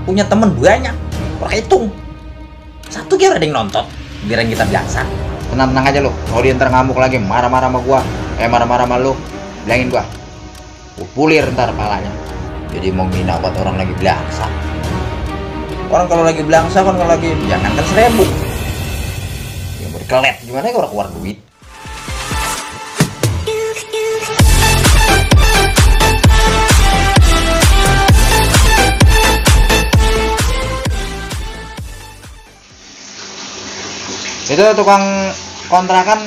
punya temen banyak, orang hitung. Satu kira ada yang nonton, biar kita biasa. Tenang-tenang aja lo, kalau dia ntar ngamuk lagi, marah-marah sama gua, marah-marah sama lo, bilangin gua pulir ntar palanya. Jadi mau ngina buat orang lagi belangsa. Orang kalau lagi belangsa kan kalau lagi jangankan 1000. Ya berkelet gimana ya orang keluar duit. Itu tukang kontrakan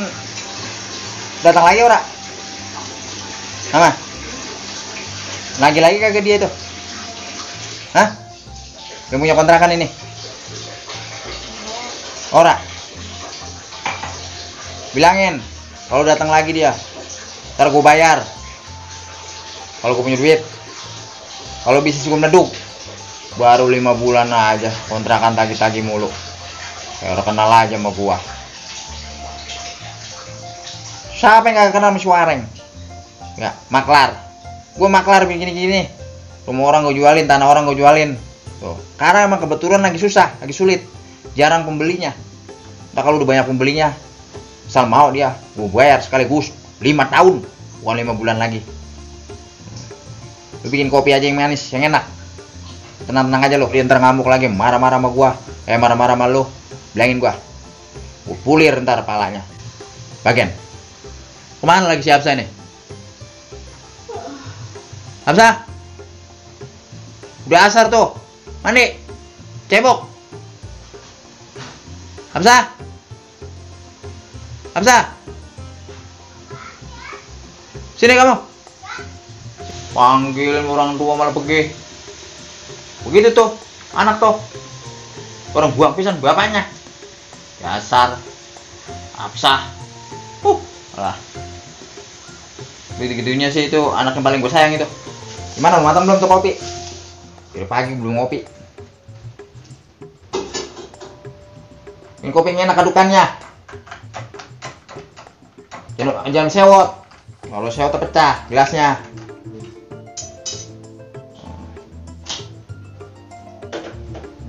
datang lagi ora? Apa? Lagi-lagi kagak dia itu? Hah? Yang punya kontrakan ini? Ora? Bilangin kalau datang lagi dia, ntar gue bayar. Kalau gue punya duit. Kalau bisnis gue meleduk. Baru 5 bulan aja kontrakan tagi-tagi mulu. Kayak orang kenal aja sama gua. Siapa yang gak kenal sama Suareng? Ya, maklar. Gua maklar begini-gini. Rumah orang gua jualin, tanah orang gua jualin. Tuh. Karena emang kebetulan lagi susah, lagi sulit. Jarang pembelinya. Nah kalau udah banyak pembelinya, asal mau dia, gua bayar sekaligus 5 tahun, bukan 5 bulan lagi. Lu bikin kopi aja yang manis, yang enak. Tenang-tenang aja lo, dia ntar ngamuk lagi, marah-marah sama gua, marah-marah sama lo. Bilangin gua pulir ntar palanya. Bagian kemana lagi si Hamzah nih? Hamzah udah asar tuh, mandi cebok. Hamzah, Hamzah sini kamu. Panggilin orang tua malah pergi. Begitu tuh anak tuh, orang buang pisan bapaknya. Dasar Absah. Alah. Begitu-gitunya sih itu anak yang paling gue sayang itu. Gimana lu matang belum tuh kopi? Dari pagi belum ngopi. Ini kopinya enak adukannya. Jangan sewot. Kalau sewot pecah gelasnya.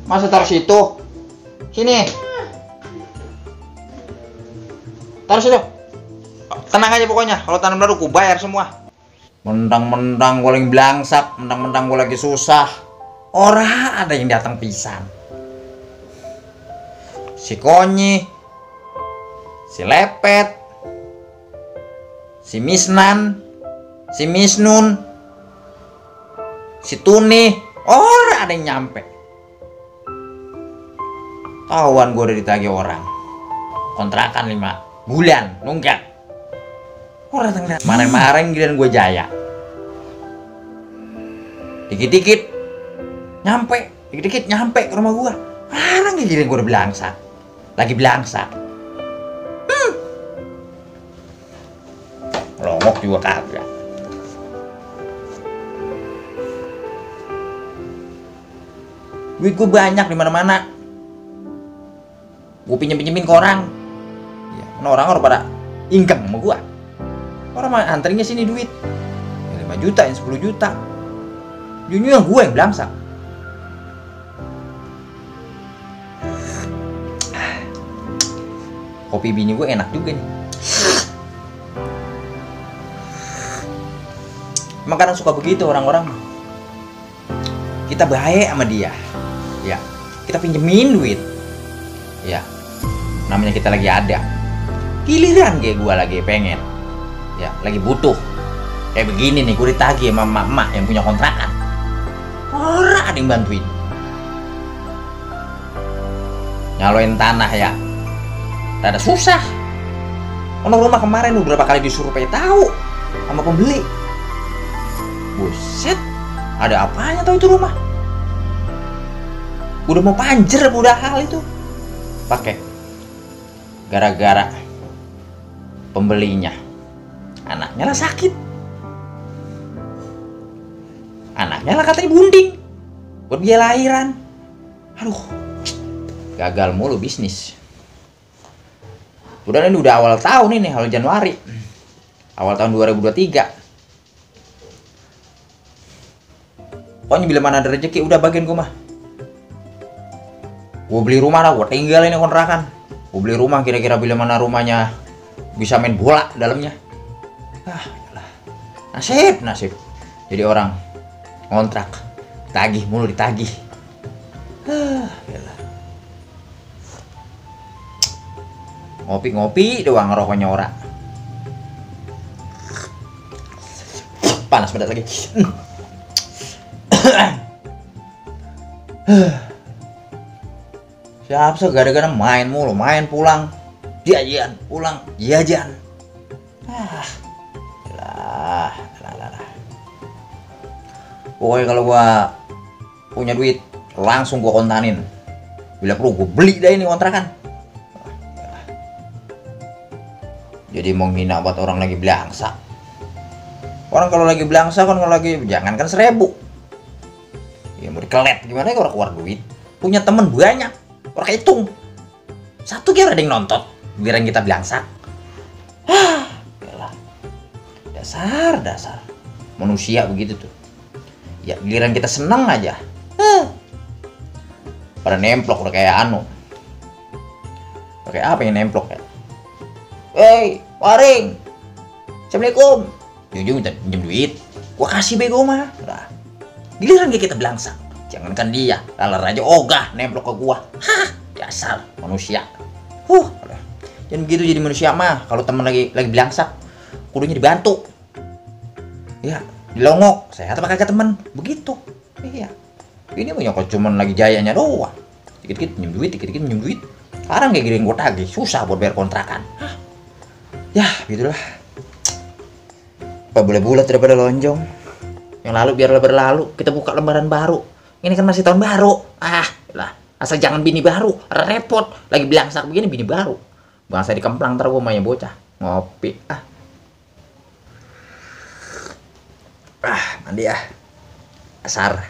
Masa taruh situ? Sini. Taruh situ. Tenang aja pokoknya. Kalau tanam baru ku bayar semua. Mentang-mentang gue lagi belangsak, mentang-mentang gue lagi susah. Ora ada yang datang pisan. Si Konyi, si Lepet, si Misnan, si Misnun, si Tuni. Ora ada yang nyampe. Kawan gue udah ditagih orang kontrakan 5 bulan nunggak. Orang datang kemarin giliran gue jaya. Dikit-dikit nyampe ke rumah gue. Sekarang giliran gue udah belangsa. Lagi belangsa. Longok juga kagak. Duit gue banyak di mana-mana. Gue pinjemin ke orang. Ya, orang pada ingkang sama gue. Orang mah anteringnya sini duit. 5 juta, yang 10 juta. Junior gue yang belangsak. Kopi bini gue enak juga nih. Emang kadang suka begitu orang-orang. Kita baik sama dia. Ya, kita pinjemin duit. Ya, namanya kita lagi ada. Giliran kayak gue lagi pengen. Ya, lagi butuh. Kayak begini nih, gue ditagih sama emak-emak yang punya kontrakan. Orang ada yang bantuin. Nyaloin tanah ya. Rada susah. Ono rumah kemarin udah berapa kali disuruh pengen tahu sama pembeli. Buset, ada apanya tahu itu rumah? Udah mau panjer udah hal itu. Pakai gara-gara pembelinya anaknya lah sakit, anaknya lah katanya bunding buat biaya lahiran. Aduh, gagal mulu bisnis. Udah ini udah awal tahun ini, awal Januari, awal tahun 2023. Pokoknya bila mana ada rezeki udah bagian gue mah. Gue beli rumah lah, gue tinggal ini kontrakan. Gue beli rumah, kira-kira bila mana rumahnya bisa main bola dalamnya. Yalah. Nasib. Jadi orang ngontrak, tagih mulu ditagih. Yalah. Ngopi doang rokoknya orang. Panas banget lagi. Siapa sih gara-gara main mulu, main pulang jajan, pulang jajan. Lah. Pokoknya kalau gua punya duit langsung gua kontanin. Bila perlu gua beli dah ini kontrakan. Jadi mau ngina buat orang lagi belangsa. Orang kalau lagi belangsa kan, kalau lagi jangankan 1.000. Ya mau dikelet gimana ya orang keluar duit. Punya temen banyak, orang hitung. Satu kira ada yang nonton, biarin kita belangsa. Yalah. Dasar. Manusia begitu tuh. Ya giliran kita seneng aja. Pada nemplok udah kayak anu. Udah kayak apa yang nemplok ya? Hei, Waring. Assalamualaikum. Jujur minta pinjam duit, gua kasih bego mah. Nah, giliran kita belangsak, jangankan dia, laler aja ogah nemplok ke gua. Dasar manusia. Jangan begitu jadi manusia mah. Kalau temen lagi belangsak, kudunya dibantu. Ya, dilongok. Saya apa kagak temen, begitu. Iya. Ini punya kok cuman lagi jayanya doang. Dikit-dikit pinjam duit. Sekarang kayak gini gua tagih, susah buat bayar kontrakan. Ya, gitulah. Apa boleh bulat daripada lonjong. Yang lalu biarlah berlalu, kita buka lembaran baru. Ini kan masih tahun baru. Lah, asal jangan bini baru, repot. Lagi belangsak begini bini baru. Bangsa dikemplang ntar gua mainnya bocah. Ngopi. Mandi Asar.